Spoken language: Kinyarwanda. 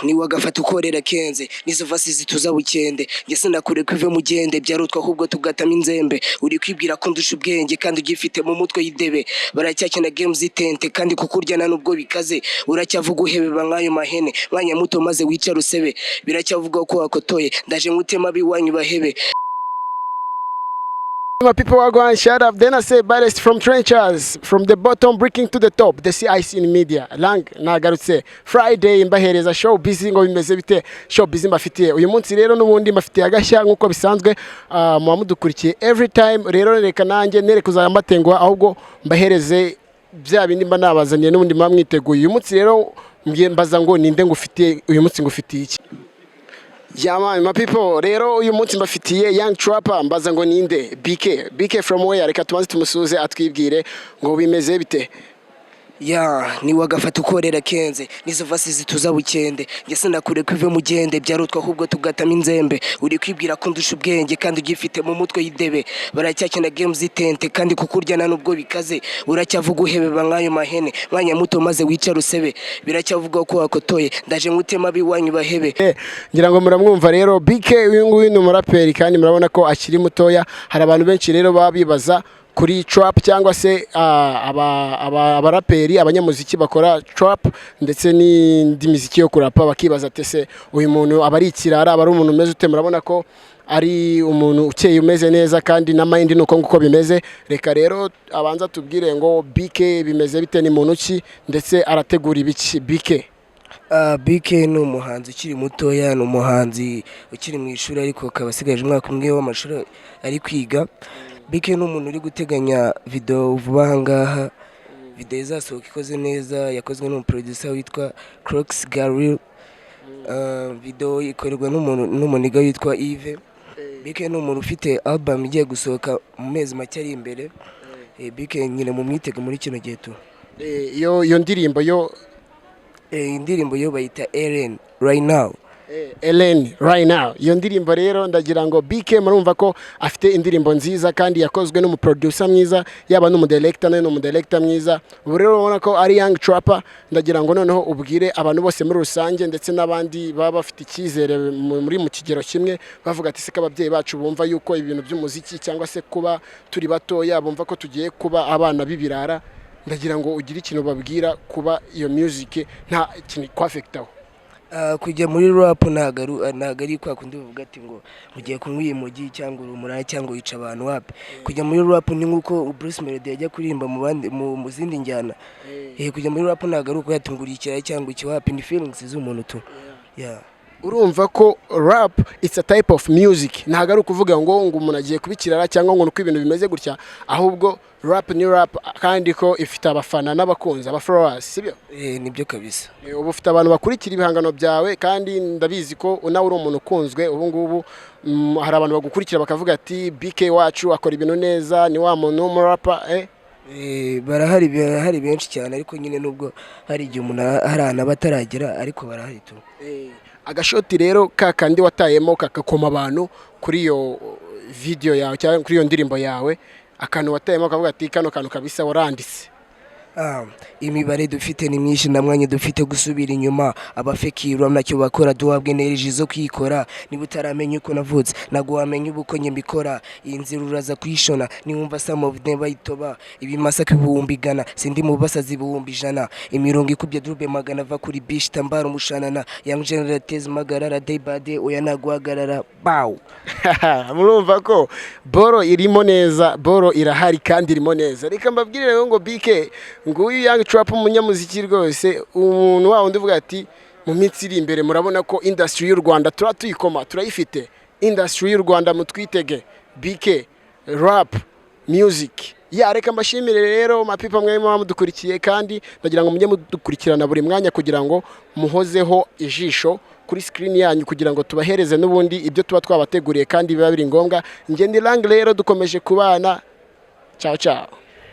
Niwe agafata ukorera kenze nizo vasi zituza bukende. Njye sinakureka ive mugende, byarutwa ahubwo tugatama inzembe. Uri kwibwira ko ndusha ubwenge kandi ugifite mu mutwe y'idebe. Baracyakina game zitente kandi kukuryana nubwo bikaze. Uracyavuga uhebeba nk'ayo mahene mwanya muto maze wicara usebe. Biracyavuga ko wakotoye, ndaje ngutema abiwanyu bahebe. My people are going shut up. Then I say baddest from trenches, from the bottom breaking to the top. The CIC in media. Lang nagarutse Friday mbahereza show busy ngo bimeze bite, show busy mbafitiye uyu munsi. Rero n'ubundi mbafitiye agashya nk'uko bisanzwe, muba mudukurikiye every time. Rero reka nanjye nere kuzajya mbatenguha, ahubwo mbahereze bya bindi mba nabazaniye n'ubundi muba mwiteguye. Uyu munsi rero mbwiye mbaza ngo ninde ngufitiye uyu munsi, ngufitiye iki? Yeah man, my people, rero uyu munsi mbafitiye Young Trapper. Mbaza ngo ninde? BK. BK from where? Reka tubanze tumusuze atwibwire ngo bimeze bite. Ya, niwe agafata ukorera kenze nizo vasi zituza bukende. Njye sinakureka ive mugende, byarutwa ahubwo tugatama inzembe. Uri kwibwira ko ndusha ubwenge kandi ugifite mu mutwe y'idebe. Baracyakina game zitente kandi kukuryana nubwo bikaze. Uracyavuga uhebeba nk'ayo mahene mwanya muto maze wicara usebe. Biracyavuga ko wakotoye, ndaje ngutema abiwanyu bahebe. Ngira ngo muramwumva rero BK. Uyu nguyu ni umuraperi kandi murabona ko akiri mutoya. Hari abantu benshi rero baba bibaza kuri trap cyangwa se abaraperi, abanyamuziki bakora trap ndetse n'indi miziki yo kurapa, bakibaza ati: "Se uyu muntu aba ari ikirara, aba ari umuntu umeze ute?" Murabona ko ari umuntu ukeye, umeze neza, kandi na mind ni uko nguko bimeze. Reka rero abanza tubwire ngo BK bimeze bite, ni muntu ki, ndetse arategura ibiki BK? BK ni umuhanzi ukiri mutoya, ni umuhanzi ukiri mu ishuri ariko akaba asigaje umwaka umwe w'amashuri ari kwiga. BK ni umuntu uri guteganya video vuba aha ngaha, video izasohoka ikoze neza, yakozwe n'umuproducer witwa Crox Garil. Video ikorerwa n'umuntu n'umuniga witwa Yves. BK ni umuntu ufite album igiye gusohoka mu mezi make ari imbere. BK nyine mu mwitege muri kino gihe tu. Iyo ndirimbo yo? Indirimbo yo bayita Ellen Right Now. Ellen Right Now. Iyo ndirimbo rero ndagira ngo BK murumva ko afite indirimbo nziza kandi yakozwe n'umuproducer mwiza, yaba n'umudirector, nawe ni umudirector mwiza. Ubu rero urabona ko ari Young Trapper. Ndagira ngo noneho ubwire abantu bose muri rusange ndetse n'abandi baba bafite icyizere muri mu kigero kimwe, bavuga ati: "Se ko ababyeyi bacu bumva yuko ibintu by'umuziki cyangwa se kuba turi batoya bumva ko tugiye kuba abana b'ibirara?" Ndagira ngo ugire ikintu babwira kuba iyo music nta kintu kwaffectaho. Kujya muri rap ntabwo ari kwa kundi bavuga ati ngo ugiye kunywa iyi mugi cyangwa uri umuraya cyangwa wica abantu. Wapi, kujya muri rap ni nk'uko Bruce Melody yajya kuririmba mu bandi mu zindi njyana. Kujya muri rap ntabwo ari ukuyatungura ikiraya cyangwa iki. Wapi, ni feelings z'umuntu tu, yeah. Urumva ko rap it's a type of music, ntabwo ari ukuvuga ngo umuntu agiye kuba ikirara cyangwa ngo nuko ibintu bimeze gutya, ahubwo rap ni rap kandi ko ifite abafana n'abakunzi, aba followers, sibyo? Nibyo kabisa. Ubu ufite abantu bakurikira ibihangano byawe kandi ndabizi ko nawe uri umuntu ukunzwe ubu ngubu. Hari abantu bagukurikira bakavuga ati: "BK wacu akora ibintu neza, ni wa muntu w'umurapa." Barahari, barahari benshi cyane, ariko nyine nubwo hari igihe umuntu hari ahantu aba ataragera, ariko barahari tu. Agashoti rero ka kandi watayemo kakakoma abantu kuri iyo video yawe cyangwa kuri iyo ndirimbo yawe, akantu watayemo kavuga ati: "Kano kantu kabisa waranditse." Imibare dufite ni myinshi, na mwanya dufite gusubira inyuma. Abafekirwa nacyo bakora, duhabwa energy zo kwikora. Niba utaramenya uko navutse, ntabwo wamenya ubu uko njye mbikora. Iyi nzira uraza kuyishona niwumva some of them bayitoba. Ibimasa 100,000, sindi mu basazi 100,000. Imirongo ikubye drube magana ava kuri bish tambara umushanana. Young generators magarara day by day, oya naguhagarara baw. Murumva ko boro irimo neza, boro irahari kandi irimo neza. Reka mbabwire rero ngo BK nguyu Young Trap, umunyamuziki rwose, umuntu wa wundi uvuga ati mu minsi iri imbere murabona ko industry y'u Rwanda tura tuyikoma, turayifite industry y'u Rwanda, mutwitege BK rap music ya. Reka mbashimire rero mapipa mwe muba mudukurikiye, kandi ndagira ngo mujye mudukurikirana buri mwanya kugira ngo muhozeho ijisho kuri screen yanyu, kugira ngo tubahereze n'ubundi ibyo tuba twabateguriye kandi biba biri ngombwa. Ngende Lang rero, dukomeje kubana. Ciao ciao.